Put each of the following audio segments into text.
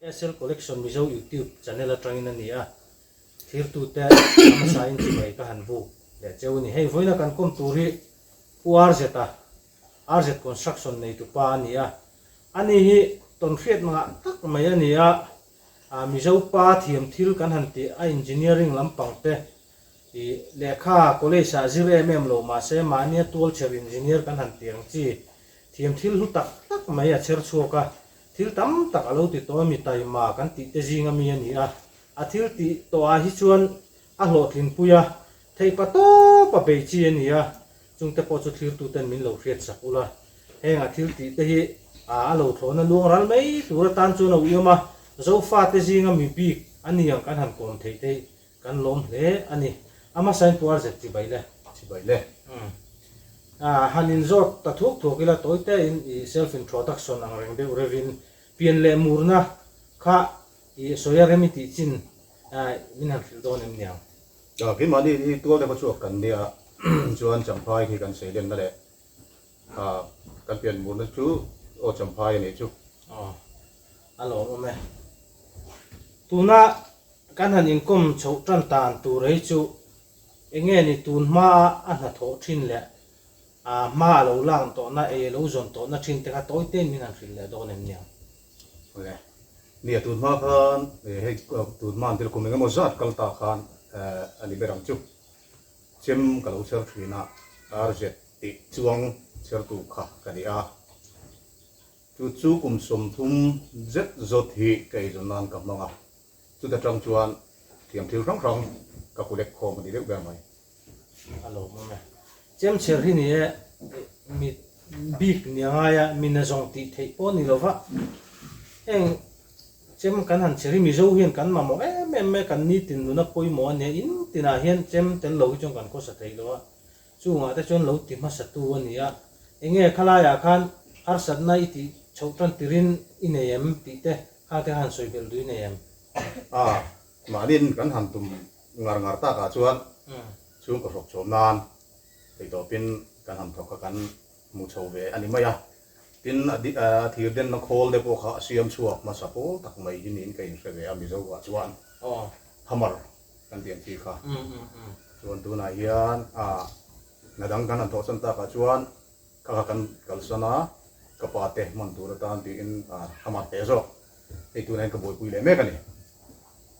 SL Collection Mizo YouTube channel atangin a ni a, thlirtute a hmasain chibai ka han buk leh cheu a ni. Hei vawiina kan kawm tur hi Pu RZ-a, RZ Construction neitupa a ni a, ani hi tawnhriat ngah tak mai a ni a, Mizo pa thiam thil kan han tih a engineering lampang te I lehkha college ah zir em em lo mahse mahnia tual chher engineer kan han tih ang chi thiam thil hlu tak tak mai a chher chhuak a, thil tam tak a lo ti tawh a mi taima kan tih te zing a mi a ni a, a thil tih tawh ah hi chuan a hlawhtlin pui a, theih pa tawp a bei chi a ni a, chungte pawh chu thlirtu ten min lo hriat sak ula, heng a thil tih te hi a lo thlawhna luang ral mai tur atan chuan a uiawm a, Zofa te zinga mi bik a ni ang kan han kawm theih te hi Kan lawm hle a ni. A hmasain Pu Arzet chibai le. Chibai le. Umm. Han inzawt ta thuak thuak ila tawi tein i self introduction ang reng deuh revin pian leh murna kha i sawi a rem i tih chin min han hrilh dawn em niang? Keimahni hi tual deuh a chhuak kan nia chuan Champhai khi kan seilenna leh kan pian murna chu aw Champhai a nih chu. Aw. A lawmawm e. Tuna kan han inkawm chhoh tan tan tur hei chu eng nge ni tun hmaa a hnathawh thin leh a hma a lo lak tawhna ei a lo zawn tawhna thin te kha tawi tein min han hrilh leh dawn em niang? Awle. Nia tun hma khan hei tun hma an thil kum eng emaw zat kal ta khan a ni ber ang chu. Chem ka lo chher thin a, RZ tih chuang chhertu kha ka ni a. Chu chu kum 30 zet zawt hi ka eizawn nan ka hmang a, chuta tang chuan thiam thil hrang hrang ka collect khawm a ni deuh ber mai. A lawmawm e. Chemchher hi ni e, mi bik ni a ngai a, mi nazawng tih theih pawh a ni lo va. Heng chem kan han chher hi Mizo hian kan mamawh em em mai a, kan nitin nuna pawimawh a nia, in tinah hian chem tel lo hi chuan kan khawsa thei lo a. Chungah te chuan lo ti hmasa tu a ni a, enge khalaiah khan harsatna i tih chhoh tan tirin i nei em tih te kha te han sawi belh duh i nei em? A, mahniin kan han tum ngar ngar takah chuan chhungkaw hrawk chhawm nan theihtawpin kan han thawk kha kan hmu chho ve a ni mai a. Tin, a thir denna khawl te pawh kha a siam chhuak hmasa pawl tak mai hi niin ka inhre ve a Mizoah chuan hammer kan tih ang chi kha. Chuan tunah hian a hna dang kan han thawh chan takah chuan kha kha kan kalsan a, ka pa te hman tur atan tiin a mat teh zawk. Hei tunah hian ka buaipui leh mek a ni.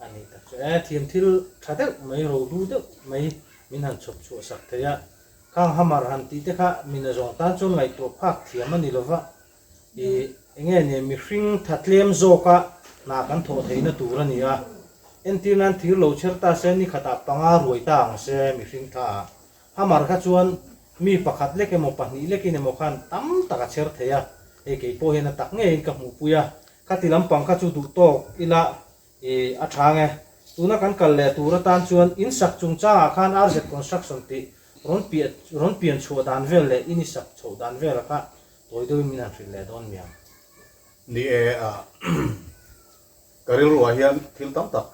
A nih tak chu e, thiam thil tha deuh mai, rohlu deuh mai min han chhawp chhuah sak thei a. Khang hammer han tih te kha mina zawng tan chuan ngaihtuah phak thiam a ni lova. I enge nia mihring tha tlem zawka hna kan thawh theihna tur a ni a, entir nan thir lo chher ta se ni khatah panga ruai ta ang se mihring tha ah. Hammer kha chuan mi pakhat lek emaw pahnih lekin emaw khan tam tak a chher thei a, hei kei pawh hian a tak ngeiin ka hmuhpui a, khati lampang kha chu duh tawk ila I a tha nge. Tuna kan kal leh tur atan chuan in sak chungchangah khan RZ Construction tih rawn piah rawn pian chhuah dan vel leh in i sak chhoh dan vela kha tawi deuhin min han hrilh leh dawn miang. Ni e, ka rilruah hian thil tam tak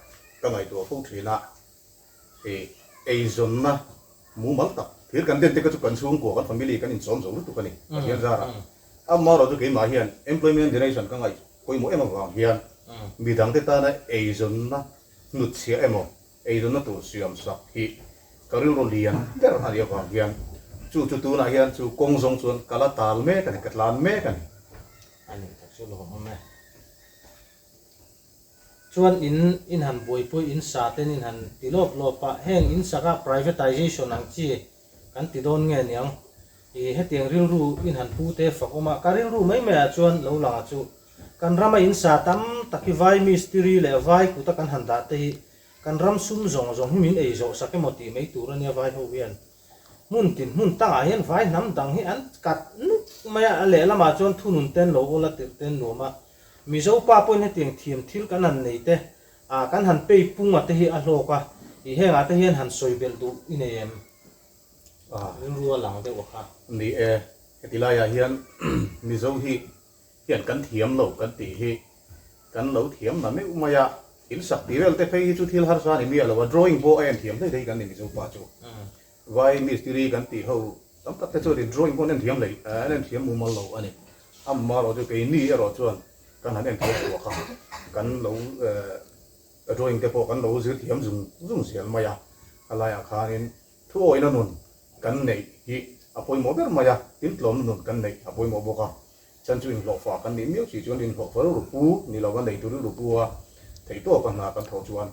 ka ngaihtuah fo thin a, I eizawnna mumal tak thil kan den te kha chu kan chhungkua, kan family kan inchawm zo lutuk a ni Pathian zarah. Amaherawhchu chu keimah hian employment generation ka ngaih pawimawh em avang hian midangte tana eizawnna hnutchhiah emaw eizawnna tur siam sak hi ka rilru lian ber a nih avang hian chu chu tunah hian chu kawng zawng chuan ka la tal mek a ni, ka tlan mek a ni. A nih tak chu lawmawm e. Chuan in in han buaipui in sa ten in han ti lawp lawp a, heng in saka privatization ang chi kan ti dawn nge niang i hetiang rilru in han pu te fak awm a, ka rilru mai mai ah chuan lo lang a chu kan rama in sa tam tak hi vai mistiri leh vai kuta kan han dah te hi kan ram sum zawng zawng hi min ei zawh sak emaw tih mai tur ania vai ho hian Hmun tin hmun tangah hian vai hnam dang hi an kat nuk mai a, a lehlamah chuan thunun ten lo awl a tirh ten nuam a. Mizo pa pawhin hetiang thiam thil kan han nei te, ah kan han pei pung a te hi a hlawk a, ih hengah te hian han sawi belh duh i nei em? Rilru a lang deuh a kha. Ni e, heti laiah hian Mizo hi hian kan thiam lo kan tih hi kan lo thiam na meuh mai a, in sak tih vel te phei hi chu thil harsa a ni miah lo a, drawing pawh a en thiam hlei hlei kan ni Mizo pa chu. Vai mistiri kan tih ho tam tak te chuan drawing pawh an en thiam hlei an en thiam mumal lo a ni. Amaherawhchu keini erawh chuan kan han en thiam thuak a, kan lo drawing te pawh kan lo zir thiam zung zung zel mai a, a laiah khanin thuawihna nun kan neih hi a pawimawh ber mai a, tin tlawmna nun kan neih a pawimawh bawk a, chan chu inhlawhfa kan nih miau si chuan inhlawhfa rilru pu ni lova neitu rilru pu a theihtawka hna kan thawh chuan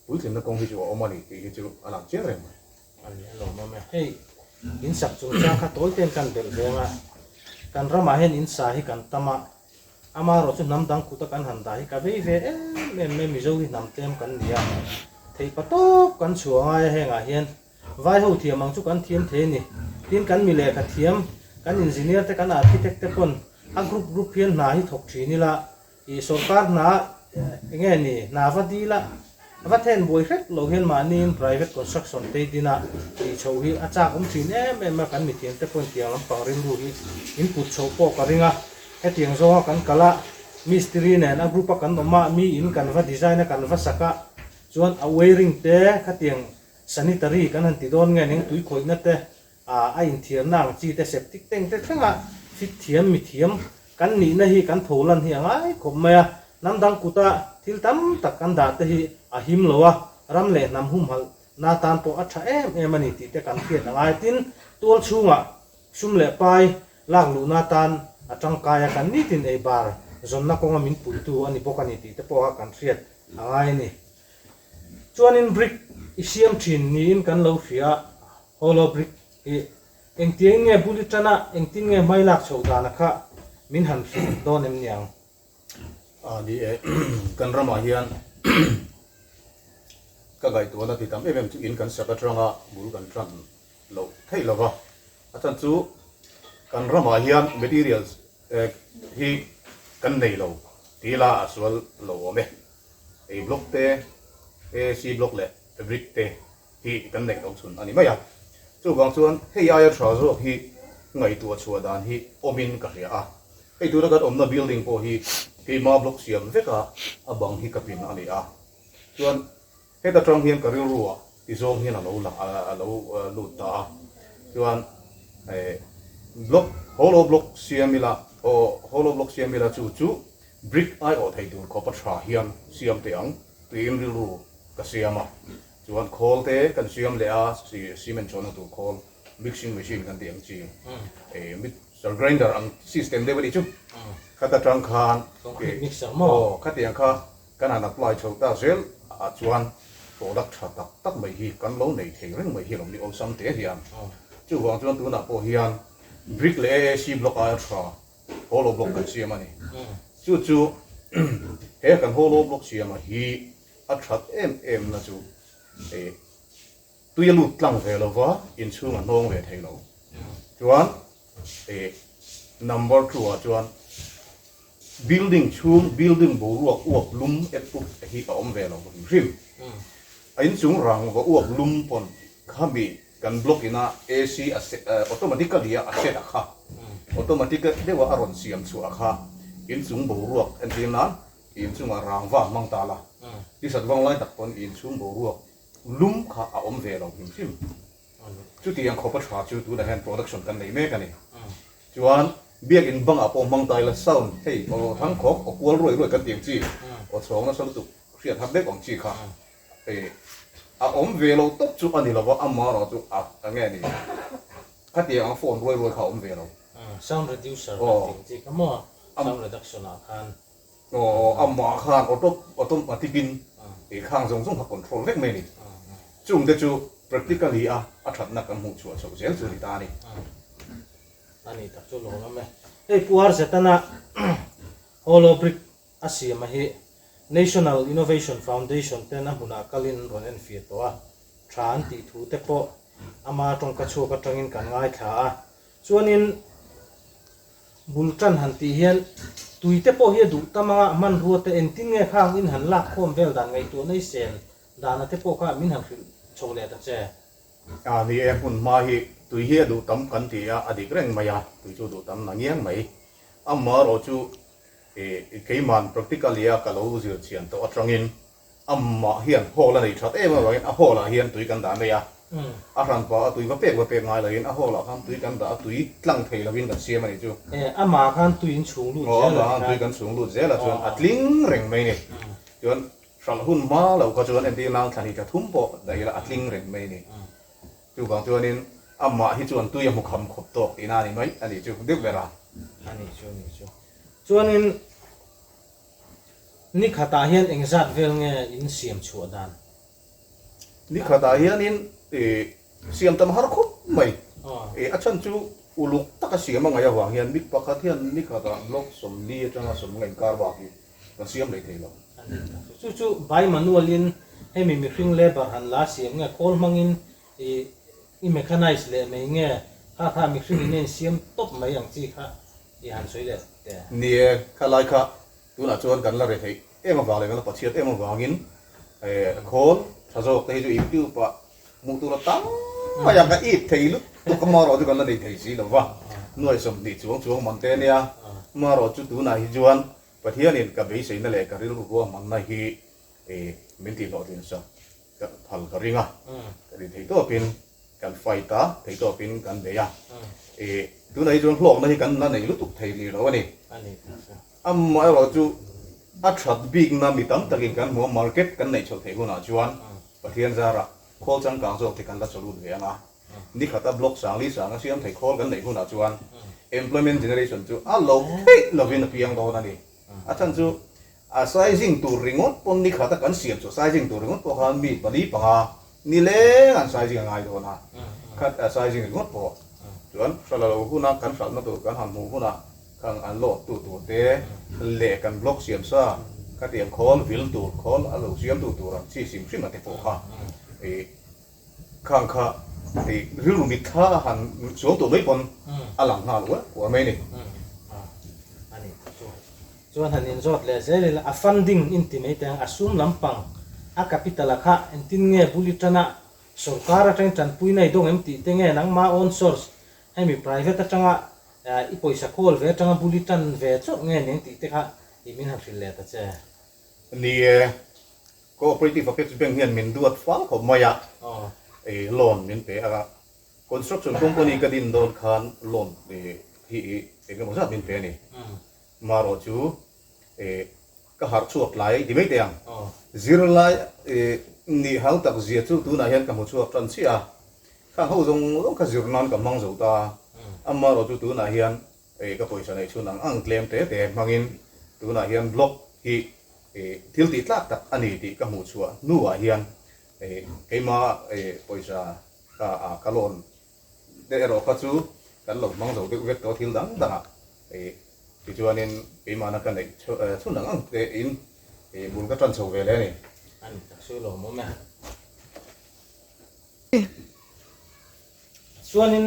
Puitlinna kawng hi chu a awm a ni tih hi chu a lang chiang reng mai. A ni a lawmawm e. Hei in sak chungchang kha tawi ten kan belh veng a, kan ramah hian in sa hi kan tam a, amaherawh chu hnam dang kuta kan han dah hi ka vei ve em em mai, Mizo hi hnam tlem kan ni a, theihpa tawp kan chhuah ngai a hengah hian vai ho thiam ang chu kan thiam thei a ni, tin kan mi lehkha thiam, kan engineer te kan architect te pawn a group group hian hna hi thawk thin ila, I sorkar hna enge ni hna va dil a, va then buai hrep lo hian mahniin private construction te dina tih chhoh hi a chak awm thin em em a, kan mithiam te pawhin tiang lampang rilru hi in put chhoh pawh ka ring a, hetiang zawnga kan kal a, mistiri nen a group a kan awm a, mi in kan va design a kan va sak a, chuan a wiring te khatiang sanitary kan han ti dawn nge ning tui khawihna te A inthiarna ang chi te septic tank te thlenga fit thiam mi thiam kan nihna hi kan tho lan hi a ngai khawp mai a, hnam dang kuta thil tam tak kan dah te hi a him lo a, ram leh hnam humhalh na tan pawh a tha em em a ni tih te kan hriat a ngai. Tin, tual chhungah sum leh pai lak luhna tan a tangkai a, kan nitin ei bar zawnna kawnga min puitu a ni bawk a ni tih te pawha kan hriat a ngai a ni. Chuanin brick i siam thin niin kan lo hria a, Hollow brick hi engtiangin nge bul i tan a, engtin nge hmai lak chhoh dana kha min han hrilh dawn em niang? A ni e, kan ramah hian ka gaihtuahna ti tam em em chu in kan sak atanga bul kan tan loh theih lova, a chhan chu kan ramah hian materials hi kan nei lo tih ila a sual lo awm e, ei block te, AC block leh brick te hi kan neih loh chhun a ni mai a. Chuvang chuan hei aia tha zawk hi ngaihtuah chhuah dan hi awmin ka hria a. Hei tuna kan awmna building pawh hi keima block siam veka a bang hi ka pin a ni a. Chuan heta tang hian ka rilruah ti zawng hian a lo lang a lo lut ta a. Chuan block hollow block siam ila hollow block siam ila chu chu brick aiawh thei tur khawpa tha hian siam teh ang tiin rilru ka siam a. Chuan khawl te kan siam leh a, cement chawhna tur khawl, mixing machine kan tih ang chi, mixer grinder ang system deuh a nih chu. Khat atang khan Concrete mixer maw? Aw, khatiang kha kan han apply chho ta zel ah chuan product tha tak tak mai hi kan lo nei thei reng mai hi lo ni awlsam te hian. Chuvang chuan tunah pawh hian brick leh AAC block aia tha hollow block kan siam a ni. Chu chu he kan hollow block siamah hi A that em em na chu eh tui a lut tlang ve lova inchhung a hnawng ve thei lo. Chuan eh number two ah chuan building chhung building boruak uap lum et up te hi a awm ve lo hrim hrim. A inchung rang va uap lum pawn khami kan block ina AC a set automatically a a set a kha automatic deuh a a rawn siam chhuah a kha inchung boruak entir nan I inchungah rangva hmang ta la, tisat vang lai tak pawn i inchhung boruak lum kha a awm ve lo hrim hrim. Chutiang khawpa tha chu tunah hian production kan nei mek a ni. Chuan biakin bangah pawh hmang ta ila sound hei aw thang khawk aw kual ruai ruai kan tih ang chi, aw chhawng nasa lutuk hriat har deuh ang chi kha a awm ve lo tawp chu a ni lo va, amaherawh chu a nge ni khatiang ang phone ruai ruai kha a awm ve lo. Sound reducer kan tih ang chi kha maw sound reduction ah khan. Aw, amah khan auto automatic in ei khang zawng zawng kha control vek mai a ni. Chung te chu practically a a thatna kan hmuh chhuah chhoh zel chu a ni ta a ni. A ni tak chu lawm awm e. Hei Pu Arzetana Hollow Brick a siam a hi National Innovation Foundation ten a hmunah kalin an rawn enfiah tawh a, tha an tih thu te pawh ama tawngka chhuak atangin kan ngaithla a. Chuanin Bul tan han tih hian tui te pawh hi a duh tam anga hmanrua te engtin nge khang in han lak khawm vel dan ngaihtuah nei sen dana te pawh kha min han hrilh chho leh ta che. A ni e, hmun hma hi tui hi a duh tam kan ti a, a dik reng mai a, tui chu duh tam na ngiang mai. Amaherawh chu keiman practically a ka lo zir chian tawh atangin Amah hian hall a nei that em avangin a hall ah hian tui kan dah mai a, a hranpa a tui va pek va pek ngai loin a hall ah khan tui kan dah a, tui tlang thei loin kan siam a nih chu. E, amah khan tui in chhung lut zel a nih khan. Tui kan chhung lut zel a chuan a tling reng mai a ni. Chuan hralh hun hma lo kha chuan entir nan thla hnih thla thum pawh daih ila a tling reng mai a ni. Chuvang chuanin amah hi chuan tui a hmu kham khawp tawk tihna a ni mai a nih chu deuh ber a. A nih chu a nih chu. Chuanin ni khatah hian engzat vel nge in siam chhuah dan? Ni khatah hianin siam tam har khawp mai. A chhan chu uluk taka siam a ngaih avang hian mi pakhat hian ni khatah block 40 atanga 50 inkar bak hi kan siam leh thei lo. Chu chu by manual in hemi mihring labour han la siam nge khawl hmangin i mechanize leh mai nge kha kha mihring in a insiam tawp mai ang chi kha i han sawi leh teh. Ni e, khalai kha tunah chuan kan la reh theih Em avang leh kan la Pathian em avangin khawl tha zawk te hi chu YouTube ah hmuh tur a tam mai a, ka ip thei lutuk a, marawh chu kan la nei thei si lo va, nuai 20 chuang chuang man te ania, marawh chu tunah hi chuan Pathianin ka beiseina leh ka rilru ruahmanna hi min tihhlawhtlin sak ka phal ka ring a, ka rin theih tawpin kan fight a, theih tawpin kan bei a, tunah hi chuan hlawkna hi kan la nei lutuk thei rih lo a ni. Amaherawh chu a that bikna mi tam takin kan hmu a, market kan neih chhoh theih hunah chuan Pathian zarah khawl changkang zawk te kan la chawlut ve ang a, ni khata block 40 sang a siam thei khawl kan neih hunah chuan employment generation chu a lo theih lovin a piang dawn a ni. A chhan chu a sizing tur ringawt pawn ni khata kan siam chu sizing tur ringawt pawh khan mi pali panga ni leng an sizing a ngai dawn a, khat a sizing ringawt pawh chuan hralh a lo huna kan hralhna tur kan han hmuh hunah Khang an lawt tu tur te leh kan block siam sa khatiang khawl vil tur khawl a lo siam tu tur ang chi hrim hrim a te pawh kha ih khang kha ih rilru mit thla a han chuang tawh mai pawn a lang nghal uar uar mai a ni. A ni chu chuan han inzawt leh zel ila a funding in ti mai teh ang a sum lampang a capital a kha engtin nge bul i tana sorkar atangin tanpui na i dawng em tih te nge nangma own source hemi private atanga I pawisa kawl ve atanga bul i tan ve chauh nge ning tih te kha i min han hrilh leh ta che. Ni e, Cooperative Apex Bank hian min duat fal khawp mai a, loan min pe a, construction company ka din dawn khan loan hi eng emaw zat min pe a ni. Marawh chu ka harh chhuak tlai ti mai teh ang. Zirlai nih hau tak zia chu tunah hian ka hmu chhuak tan chiah a, Khang ho zawng zawng kha zir nan ka hmang zo ta a, amaherawh chu tunah hian ka pawisa neih chhun ang ang tlem te te hmangin tunah hian blog hi thil tih tlak tak a ni tih ka hmuh chhuah hnuah hian keima pawisa ka loan te erawh kha chu kan lo hmang zo deuh vek tawh thil dang dangah tichuanin keimahna ka neih chhun ang ang te in bul ka tan chho ve leh a ni. A ni tak chu lawmawm e. Chuanin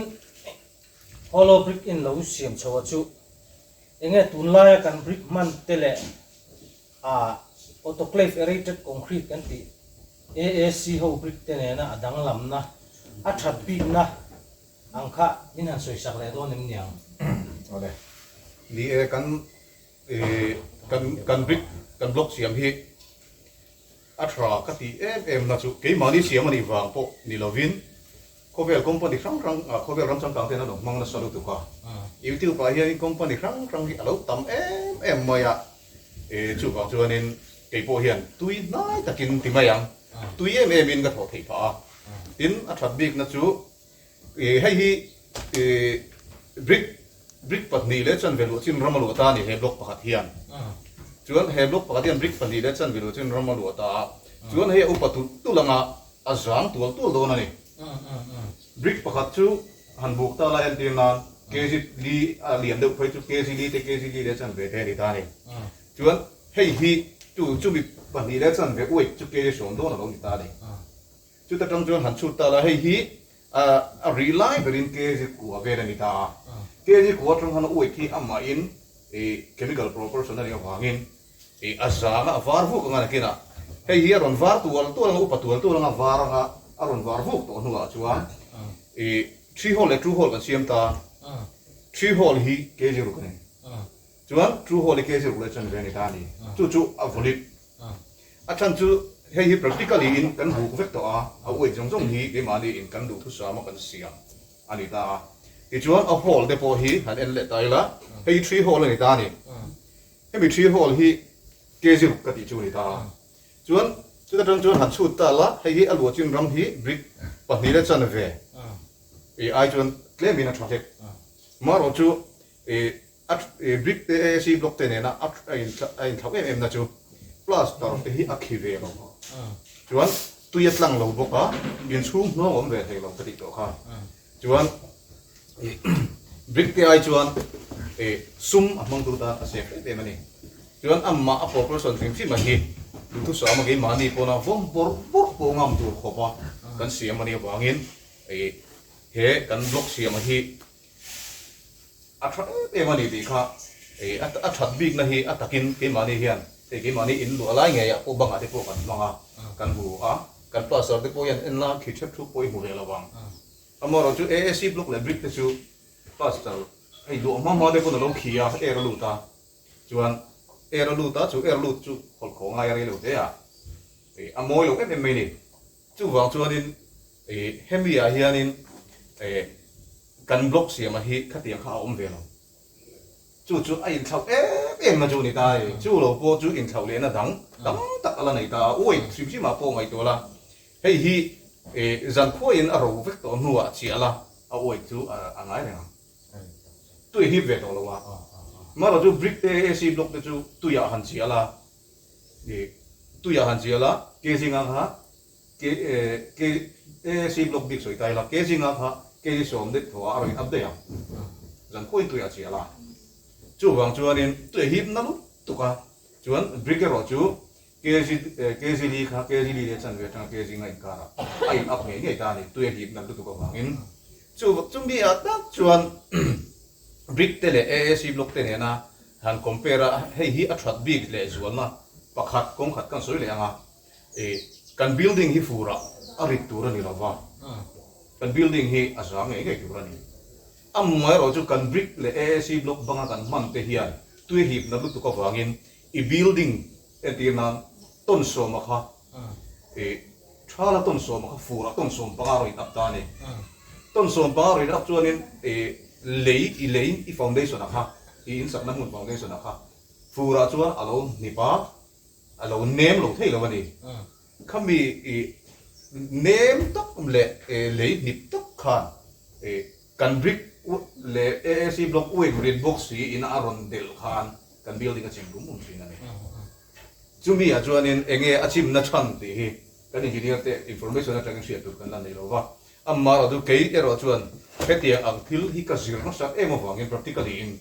hollow brick in lo siam chho a chu enge tunlaia kan brick hman te leh ah autoclave aerated concrete kan tih AAC ho brick te nena a danglamna a that bikna ang kha min han sawisak leh dawn em niang? Awle. Ni e kan kan kan brick kan block siam hi A tha ka tih em em na chu keimahni siam a nih vang pawh ni lovin khawvel company hrang hrang ah khawvel ram changkang ten an lo hmang nasa lutuk a, YouTube ah hianin company hrang hrang hi a lo tam em em mai a, e chuvang chuanin kei pawh hian tui hnai takin ti mai ang, tui em em in ka thawh theih phah a, tin a that bik na chu e hei hi e brick Brick 2.25 luh chin ram a luah ta a ni he block pakhat hian. Chuan he block pakhat hian brick 2.25 luh chin ram a luah ta a, chuan hei a upa tulh tulh anga a zang tual tual dawn a ni. Brick pakhat chu han buk ta la entir nan kg li a lian deuh phei chu kg li te kg li leh chanve te a ni ta a ni. Chuan hei hi chu chumi 2.25 weight chu kg 10 dawn a lo ni ta a ni. Chuta tang chuan han chhut ta la hei hi A ri lai berin kg kua vel a ni ta a, kg kua atang khan a uaih khi amahin chemical proportion a nih avangin a zang a, a var vuk anga nakinah hei hi a rawn var tual tual anga, upa tual tual anga var anga a rawn var vuk tawh hnuah chuan three hole leh two hole kan siam ta, three hole hi kg ruk a ni, chuan two hole hi kg ruk leh chanve a ni ta a ni, chu chu a vawlit. A chhan chu hei hi practically in kan buk vek tawh a, a weight zawng zawng hi keimahni in kan duhthusam a kan siam a ni ta a. Tichuan a hall te pawh hi han en leh ta ila, hei hi three hall a ni ta a ni. Hemi three hall hi kg ruk ka tih chu a ni ta a. Chuan chuta tang chuan han chhut ta la, hei hi a luah chin ram hi brick pahnih leh chanve i ai chuan tlemin a tha hlek. Marawh chu i a brick te AAC block te nena a a inthlauh em em na chu plaster te hi a khi ve lo. Chuan tui a tlang lo bawk a, inchhung hnawng awm ve thei lo ka tih tawh kha. Chuan brick te ai chuan sum a hmangtu tan a safe em em a ni. Chuan amah a proportion hrim hrim a hi duhthusam a keimahni pawna vawm bawrh bawrh pawh ngam tur khawpa kan siam a nih avangin he kan block siam a hi a tha em em a ni tih kha a that bikna hi a takin keimahni hian hei keimahni in luah lai ngeiah pawh bangah te pawh kan hmang a, kan hmu a, kan plaster te pawh hian en la khi thep thup pawh i hmu ve lo vang. Amaherawh chu AAC block leh brick te chu plaster hei luah hma hma te pawn a lo khi a, air a lut a, chuan air a lut a, chu air lut chu hawlh khawh ngai a rei lo hle a, a mawi lo em em mai a ni. Chuvang chuanin hemi ah hianin kan block siama hi khatiang kha a awm ve lo. Chu chu a inthlauh em em na chu a ni ta a ni. Chu lo pawh chu inthlauh lehna dang tam tak a la nei ta a. Weight hrim hrim ah pawh ngaihtuah la, hei hi zankhuain a ro vek tawh hnuah chiah la a weight chu a ngai reng ang. Tui a hip ve tawh lo a. Marawh chu brick te AC block te chu tuiah han chiah la, tuiah han chiah la, kg nga kha AAC block bik sawi ta ila, kg nga kha kg sawm deuh thaw ah a rawn in up daih ang. Zan khuain tuiah chiah la. Chuvang chuanin tui a hip na lutuk a, chuan brick erawh chu kg kg li kha kg li leh chanve atanga kg nga inkar ah a in up ngei ngei ta a ni, tui a hip nat lutuk avangin. Chu chumi ah tak chuan brick te leh AAC block te nena han compare a, hei hi a that bik leh zualna pakhat kawng khat kan sawi leh ang a. Ih, kan building hi furah a rit tur a ni lo va, kan building hi a za ngei ngei tur a ni. Amaherawh chu kan brick leh AAC block banga kan hman te hian tui hipna lutuk avangin i building entir nan tawn sawma kha ih, thala tawn sawma kha furah tawn 15 rawn in up ta a ni. Tawn 15 rawn in up chuanin ih, lei i lei i foundation a kha, i insakna hmun foundation a kha furah chuan a lo hnip a. A lo nem lo thei lo a ni. Khami i nem tak leh lei hnip tak khan kan brick leh AAC block uain rit bawk si in a rawn delh khan kan building a chim rum rum thin a ni. Chumi ah chuanin enge a chimna chhan tih hi kan engineer te information atangin hriat tur kan la nei lo va. Amaherawhchu kei erawh chuan hetiang ang thil hi ka zir nasat em avangin practically in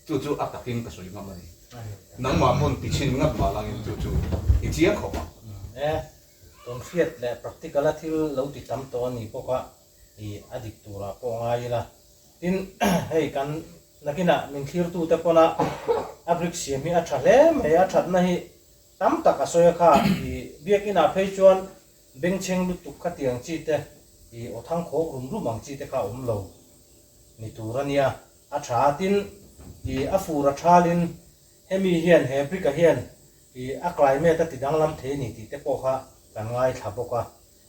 Chu chu a takin ka sawi ngam a ni. Nangmah pawn ti chhin ngat mah langin chu chu i chiang khawp ang. E, tawnhriat leh practical a thil lo ti tam tawh a ni bawk a, i a dik turah pawh ngai ila. Tin, hei kan nakinah min thlirtute pawna a brick siam hi a tha hle mai, a thatna hi tam tak a sawi a kha, i biakinah phei chuan bengchheng lutuk khatiang chi te, i aw thang khawk rum rum ang chi te kha a awm lo ni tur a nia. A tha a, tin, i a fur a thalin hemi hian he brick-a hian i a climate a ti danglam thei a ni tih te pawh kha kan ngaithla bawk a.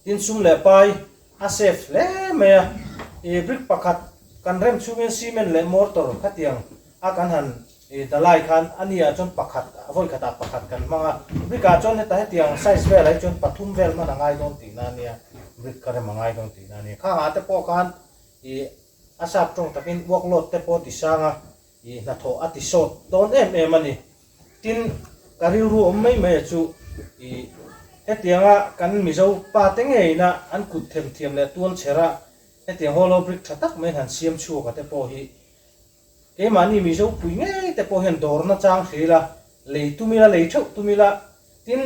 Tin, sum leh pai a safe hle mai a, i brick pakhat kan rem chhungin cement leh mortar khatiang a kan han i dalai khan a ni ah chuan pakhat vawi khatah pakhat kan hmang a, brick ah chuan heta hetiang size velah hi chuan pathum vel hman a ngai dawn tihna a nia, brick kha rem a ngai dawn tihna a nia. Khangah te pawh khan i A sap tawng takin workload te pawh ti sang a, i hnathawh a ti sawt dawn em em a ni. Tin, ka rilru awm mai mai a chu i hetianga kan Mizo pa te ngeina an kut themthiam leh tual chher a, hetiang hollow brick tha tak mai han siam chhuak a te pawh hi keimahni Mizo pui ngei te pawh hian dawrna chang hril a, lei tum ila, lei theuh tum ila, tin,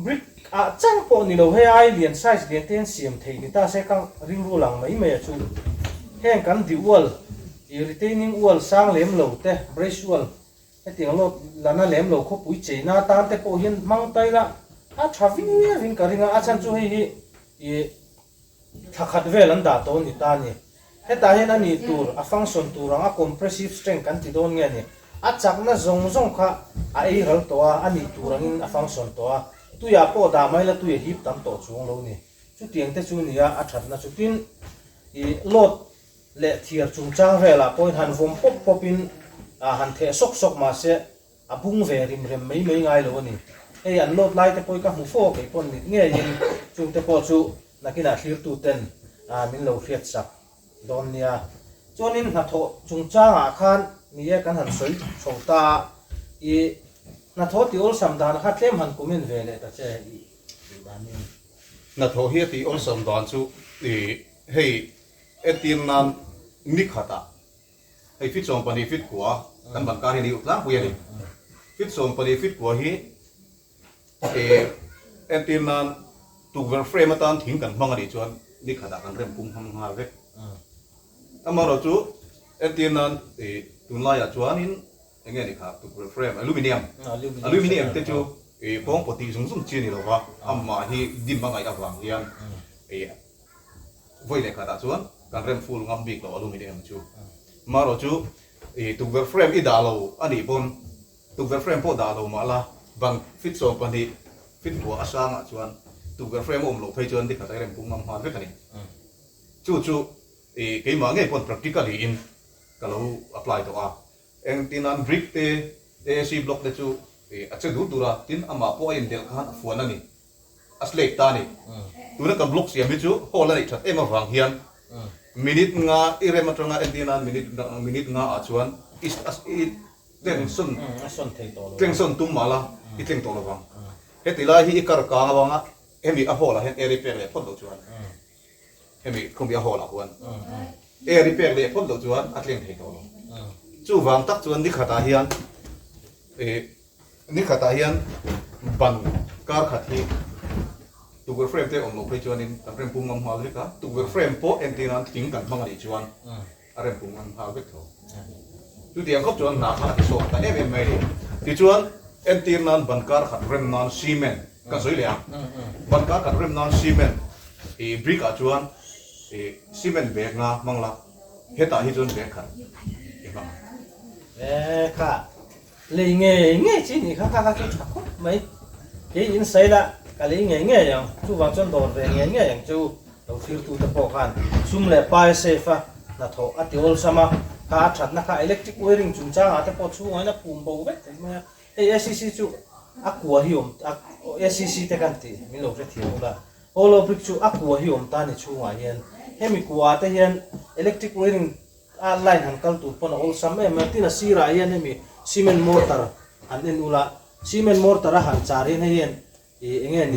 Brick ah chang pawh ni lo, hei ai lian size lian te hian siam theih ni ta se ka rilru lang mai mai a chu. Heng kan di ual, i retaining ual sang lem lo te, brace ual hetiang load la na lem lo khawpui cheina atan te pawh hian hmang ta ila a tha viau in ka ring a, a chhan chu hei hi i thla khat vel an dah tawh ni ta a ni. Hetah hian a nih tur, a function tur ang a compressive strength kan ti dawn nge a ni. A chakna zawng zawng kha a ei ral tawh a, a nih tur angin a function tawh a. Tuiah pawh dah mai la tui a hip tam tawh chuang lo ni. Chutiang te chu nia a thatna chu. Tin, i load leh thiar chungchang velah pawhin han vawm pawp pawpin han theh sawk sawk mahse, A bung ve rim rem mai mai ngai lo a ni. Hei an load lai te pawh hi ka hmu fo a kei pawn mit ngeiin chungte pawh chu nakinah thlirtuten min lo hriatsak dawn nia. Chuanin hnathawh chungchangah khan ni e kan han sawi chho ta a, i hnathawh tih awlsam dan kha tlem han comment ve leh ta che i duh danin. Hnathawh hi a tih awlsam dan chu i hei entir nan ni khatah hei fit 12 fit kua kan ban kar hi ni tlangpui a ni. Fit 12 fit kua hi i entir nan Tukverh frame atan thing kan hmang a nih chuan ni khatah kan rem pum ham nghal vek. Amaherawhchu entir nan ih tunlaiah chuanin eng nge ni kha tukverh frame aluminium aluminium te chu ih kawng pawh tih zung zung chi a ni lo va, amah hi dim a ngaih avang hian ih vawi leh khatah chuan kan rem full ngam bik lo aluminium chu. Amaherawhchu ih tukverh frame i dah lo a nih pawn Tukverh frame pawh dah lo mah la, bang fit 12 fit kua a sangah chuan tukverh frame a awm loh phei chuan dikhat a rem pung ngam nghal vek a ni. Chu chu i keimah ngei pawn practically in ka lo apply tawh a. Engtinan brick te, AAC block te chu i a che dur dur a, tin amah pawh a indelh khan a fuan a ni. A slate ta a ni. Tuna kan block siam hi chu hall a neih that em avang hian minute nga i rem atanga entirnan minute minute nga ah chuan i i tleng sawn tleng sawn tum mah la i tleng tawh lovang. Heti lai hi i kar kang avanga hemi a hall ah hian air i pek leh phawt loh chuan hemi khawmi a hall ah huan air i pek leh phawt loh chuan a tleng thei tawh lo. Chuvang tak chuan nikhatah hian ih Ni khatah hian ban kar khat hi tukverh frame te awm loh phei chuanin kan rem pum ngam nghal vek a, tukverh frame pawh entir nan thing kan hmang a nih chuan a rem pum ngam nghal vek tho. Chutiang khawp chuan hna kha a ti sawt ta em em mai a ni. Tichuan entir nan ban kar khat rem nan cement kan sawi leh a, ban kar khat rem nan cement ih brick ah chuan ih cement bag nga hmang la, hetah hi chuan bag khat i hmang ang. E kha. Lei ngei ngei chi nih kha kha kha chu tha khawp mai. Kei in sawi la, ka lei ngei ngei ang. Chuvang chuan dawr ve ngei ngei ang chu lo thirtute pawh khan sum leh pai safe a hnathawh a ti awlsam a. Kha a thatna kha electric wiring chungchangah te pawh chhungah a phum bo vek thei mai a. Hei ACC chu a kua hi awm a ACC te kan tih min lo hrethiam ula. Hollow brick chu a kua hi awm ta ni chhungah hian hemi kuaah te hian electric wiring A line han kal tur pawn a awlsam em a, tin a sirah hian hemi cement mortar han en ula, cement mortar a han char hian hei hian ih eng nge ni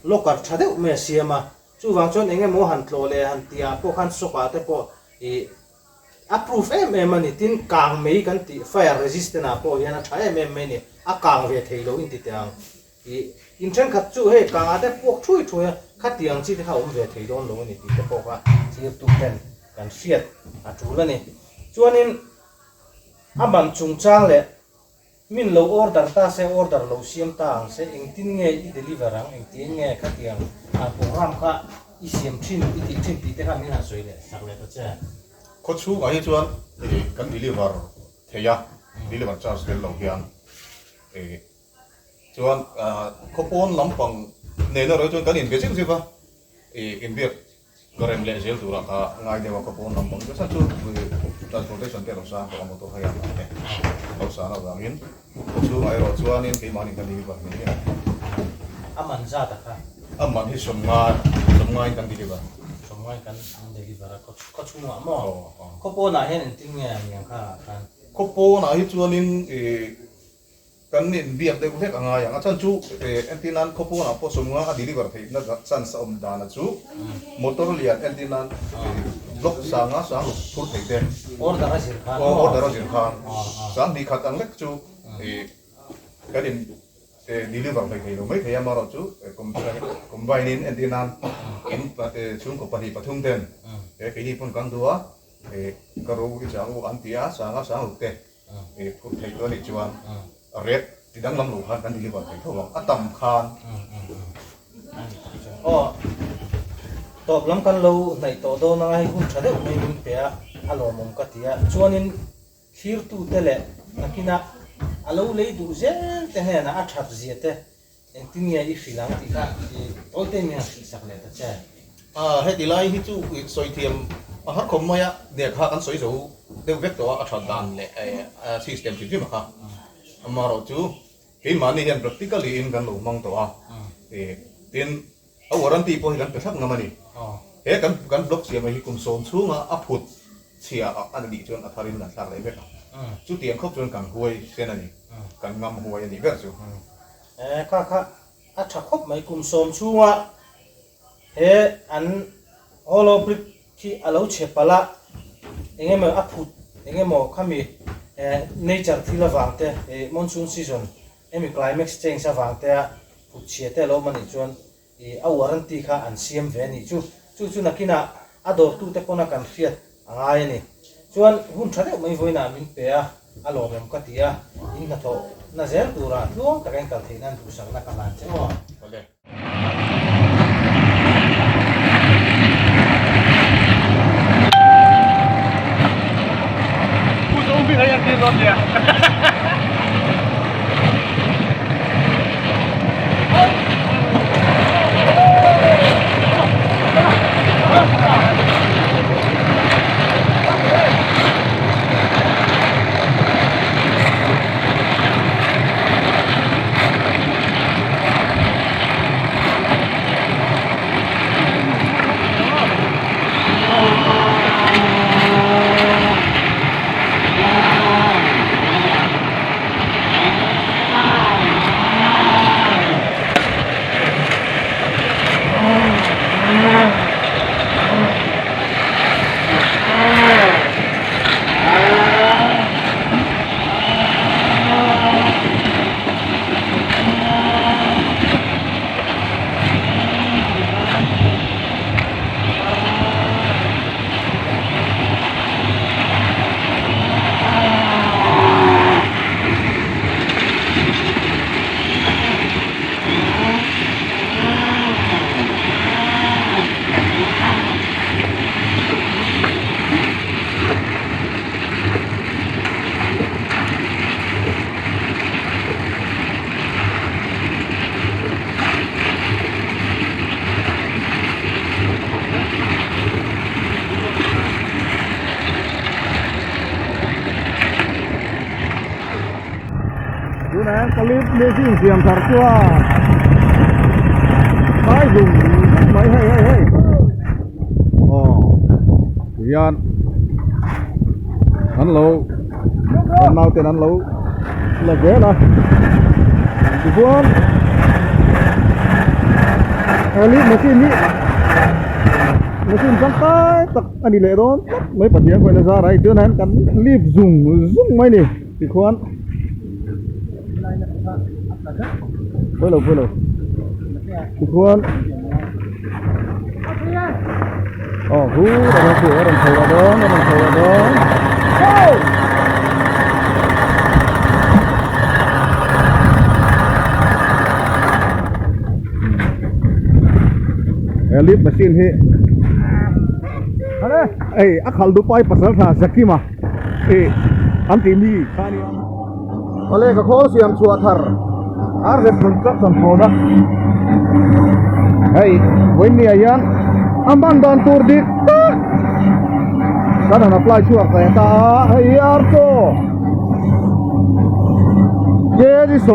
locker tha deuh mai a siam a, chuvang chuan eng emaw han tlawh leh han tih ah pawh khan sock ah te pawh ih a proof em em a ni, tin kang mei kan tih fire resistant ah pawh hian a tha em em mai a ni, a kang ve thei lo in ti teh ang. Ih, in thenkhat chu hei kangah te puak thui thui a, khatiang chi te kha awm ve thei dawn lo a ni tih te pawh kha thirtu ten kan hriat a tul a ni. Chuanin a man chungchang leh min lo order ta se, order lo siam ta ang se, engtin nge i deliver ang, engtin nge khatiang program kha i siam thin, i tih thin tih te kha min han sawi leh sak leh ta che. Khawchhungah hi chuan kan deliver thei a, deliver charge tel lo hian. Chuan khawpawn lampang nen erawh chuan kan inbe zeuh zeuh a, ih inbiak ka rem leh zel turah ka ngai deuh a, khawpawn lampang chu chuan chu transportation te a lo sang tawh a, motor hire lah te a lo san avangin khaw chhungah erawh chuanin keimahni kan deliver ngei ngei a. A man zat a kha? A man hi sawmnga, sawmngain kan deliver. Sawmngain kan deliver a, khaw chhungah maw? Khawpawnah hian engtin nge a niang kha ah khan? Khawpawnah hi chuanin ih Kan inbiak deuh hlek a ngai ang. A chhan chu entir nan khawpawnah pawh sawmnga a deliver theihna chance a awm dana chu motor lian entir nan block sanga sang ruk phur thei te. Order a zir khan. Aw order a zir khan. Sang hnih khat ang lek chu kan in deliver hlei thei lo mai thei a, amaherawh chu combine in entir nan in chhungkaw pahnih pathum ten keini pawn kan duh a ka ro i chang u an ti a, sanga sang ruk te. I phurh theih tawh anih chuan rate ti danglam lo khan kan deliver thei tho ang, a tam khan. Aw, tawp lam kan lo hnaih tawh dawn anga hei hun tha deuh mai min pe a, a lawmawm ka ti a. Chuanin thlirtute leh nakinah a lo lei duh zel te hnenah a that zia te Engtin nge i hrilh ang tih kha i tawite in min han hrilh sak leh ta che. A, heti lai hi chu i sawi thiam a har khawp mai a, nek kha kan sawi zo deuh vek tawh a, a that dan leh a system hrim hrim a kha. Amaherawh chu Keimahni hian practically in kan lo hmang tawh a, tin a warranty pawh hi kan pe thlap ngam a ni. He kan kan block siam hi kum sawm chhunga a phut chhia a nih chuan a tharin kan thlak leh vek a, chutiang khawp chuan kan huai sen a ni, kan ngam huai a nih ber chu. Kha kha a tha khawp mai kum sawm chhunga he an hollow brick khi a lo chhe palh a, eng emaw a phut eng emaw khami nature thil avang te ih monsoon season hemi climax change avang te a phut chhia te a lo awm a nih chuan ih a warranty kha an siam ve a nih chu. Chu chu nakinah a dawrtu te pawna kan hriat a ngai a ni. Chuan hun tha deuh mai vawiinah min pe a, a lawmawm ka ti a, in hnathawh na zel turah tluang taka in kal theih nan duhsakna ka hlan che aw. Tunah hian Kalip machine siam thar chuan phai zung zung mai hei hei hei aw tihian an lo kan nauten an lo la zel a tichuan he machine hi machine tangkai tak a ni leh dawn tlat mai Pathian pawhin a zar a hei tunah hian kan lip zung zung mai a ni tikhuan pawilo pawilo tikhuan aw hu a rawn chho a rawn chho leh dawn a rawn chho leh dawn he lip machine hi hei a khalh duh pai pasal tha Zakima ih an tih mi kha a nia awle ka khawl siam chhuah thar ar rep construction product hei vawiin ah hian a hman dan tur dik tak kan han apply chhuak ve ta a hei hi ar chaw kg 50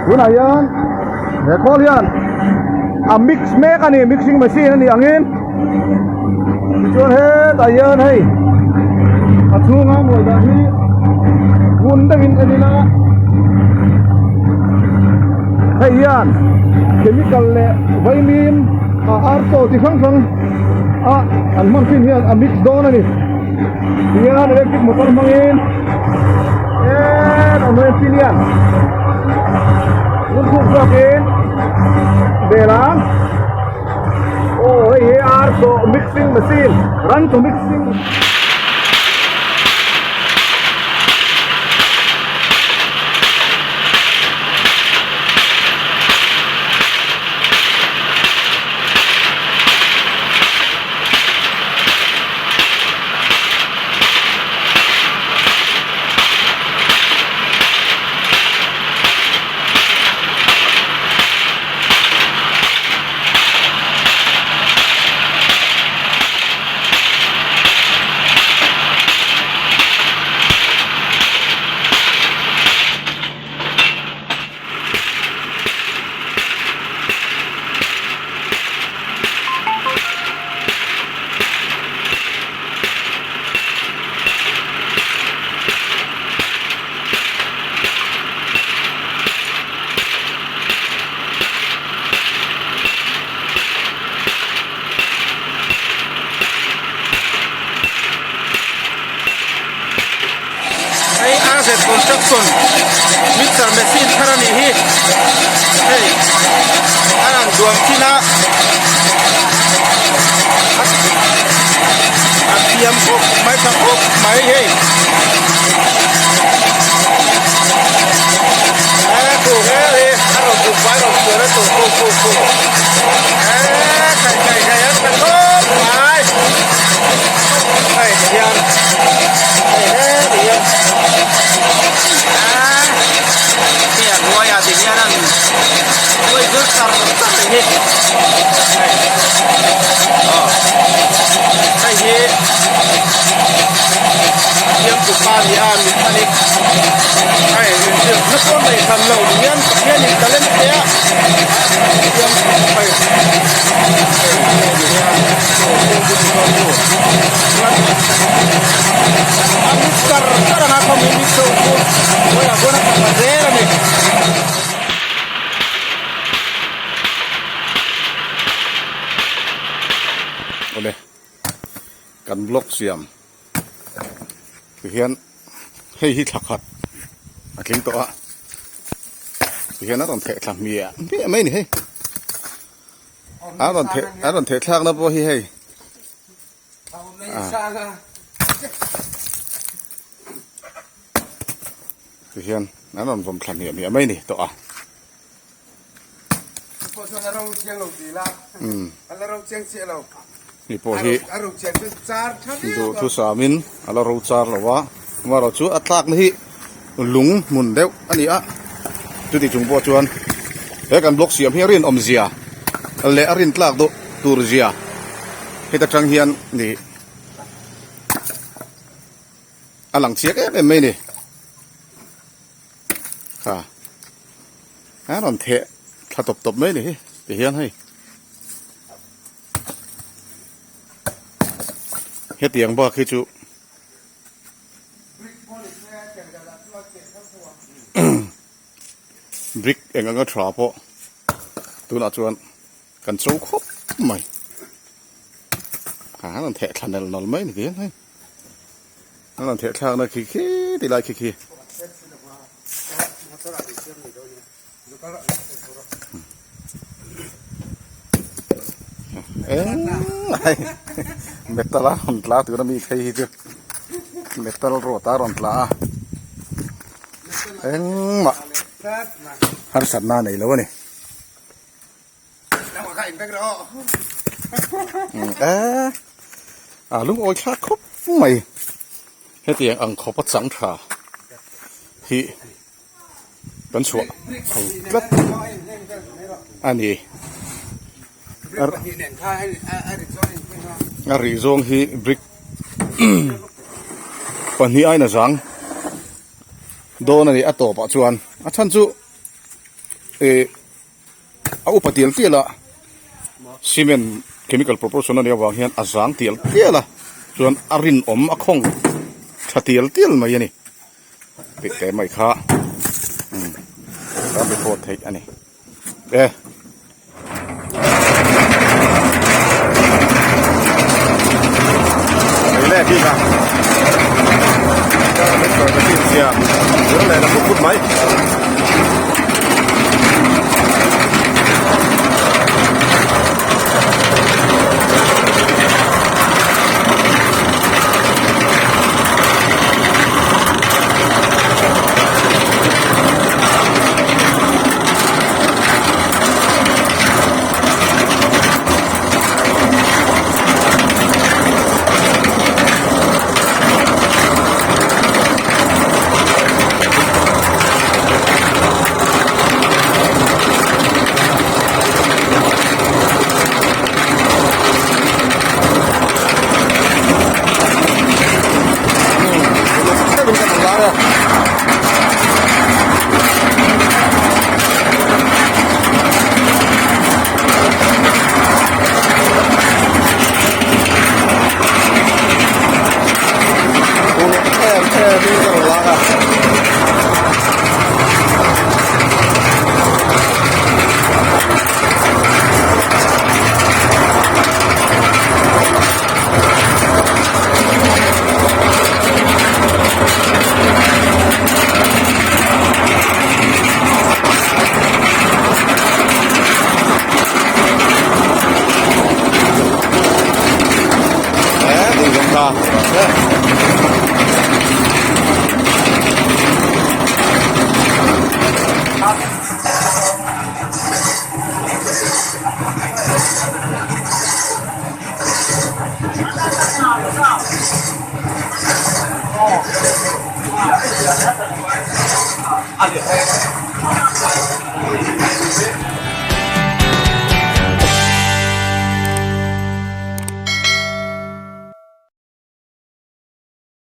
tunah hian he khawl hian a mix mek a ni mixing machine a nih angin tichuan hetah hian hei a chhunga hmuh dan hi ngun deuhin en ila hei hian chemical leh vaimim a ar chaw chi hrang hrang a an hman thin hian a mix dawn a ni tihian electric motor hmangin en a hnuai chin hian ngun khuk zawkin bel ang aw hei hi ar chaw mixing machine ran chaw mixing Construction mixer machine thar a nih hi hei a rawn duang thin a a thiam khawp mai tha khawp mai hei e khu he hi a rawn duh fai rawn sual a tur khu khu khu e khai khai khai a tha khawp mai hei ti hian hei he ti hian a hei a hnuaiah ti hian an nuai zur char char a ni hei aw hei hi a thiamtu pa a ni a mit a ni hei inzirna pawh nei hran lo ni hian Pathianin talent te a siam hei hei ni hian a mit char char anga khawm hi mit deuh chu hnuaiah chuan a tla zel a ni. Awle kan block siam tihian hei hi thla khat a tling tawh a tihian a rawn theh thla hmiah hmiah mai a ni hei a rawn theh a rawn theh thlak na pawh hi hei tihian an rawn vawm thla hmiah hmiah mai a ni tawh a. Hei pawh hi duhthusamin a la ro char lo a amaherawh chu a tlakna hi lung hmun deuh a ni a chuti chung pawh chuan he kan block siam hi a rinawm zia leh a rin tlak deuh tur zia heta tang hian nih a lang chiak em em mai a ni. Kha a rawn theh thla tawp tawp mai a ni hi ti hian hei hetiang bak hi chu brick eng anga tha pawh tunah chuan kan cho khawp mai a rawn theh thla nel nawl mai a ni ti hian hei. An rawn theh thlakna khi khi ti lai khi khi. Eng metal a rawn tla tuna mi phei hi chu metal rod a rawn tla a engmah harsatna a nei lo a ni. A lungawi thlak khawp mai hetiang ang khawp a chang tha hi kan chhuah chho tlat a ni a rih zawng hi brick pahnih aina zang dawn a ni a tawpah chuan a chhan chu ih. A upa tial tial a, cement chemical proportion a nih avang hian a zang tial tial a, chuan a rinawm a khawng tha tial tial mai a ni tih te mai kha umm kan report theih a ni e. Leh bik a leh la phut phut mai. ta.